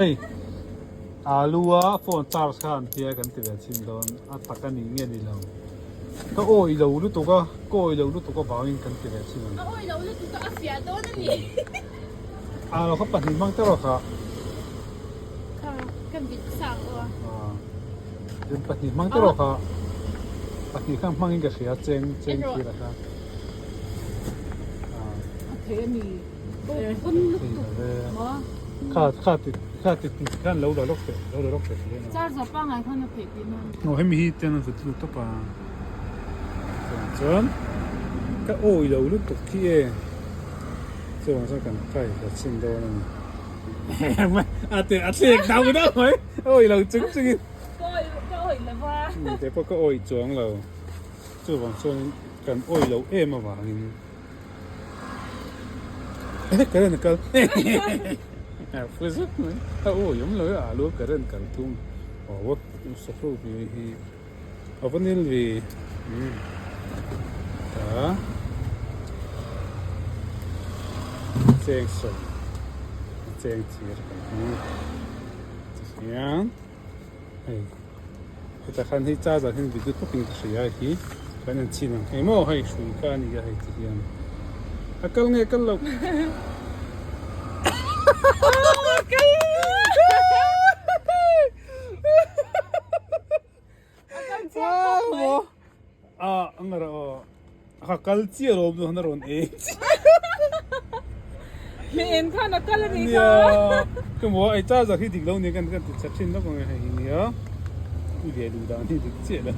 Hei alu a phone charge kha an tia kan ti ve chhin dawn a tak a ni nge ni lo ka awih lo lutuk a ka awih lo lutuk avangin kan ti ve chhin ang. A awih lo lutuk a a fiah dawn a ni. Alu kha pahnih hmang te rawh kha. Kha ka vit sang aw a. Tin pahnih hmang te rawh kha pahnih kha hmangin ka hria cheng cheng thil a kha. A thei a ni. Kha kha ti kha ti ti khan lo la lawk teh lo la lawk teh si hian. Charger pangngai khan a theih tih nan. Aw hemi hi ten a vut lut tawp a. Chuan ka awi lo lutuk khi e. Chuvang chuan kan kai la chhin dawn a ni. A te a thlek dau dau mai awi lo chung chungin. Ka awi ka awi lo va. Kei pawh ka awi chuang lo. Chuvang chuan kan awi lo em avangin. Current a kal a zet mai a awi awm lo e alu a current kal tum aw sawhlo hi hi a va nil ve ta cheng sawi cheng thir kan hmang tihian. Hei hetah khan hei charger hian video tawp in ka hria a hi kan en chhin ang hei maw hei hrui kha a ni a hei ti hian a kal nge kal loh a ang rawh aw a kal chiah lo awm a rawn eng Mi en khan a kal a ni kha. Nia ka maw ei charger hi dik lo nia kan kan ti chat thin lawk ang e hei hi nia i ve duh dan hi dik chiah lo.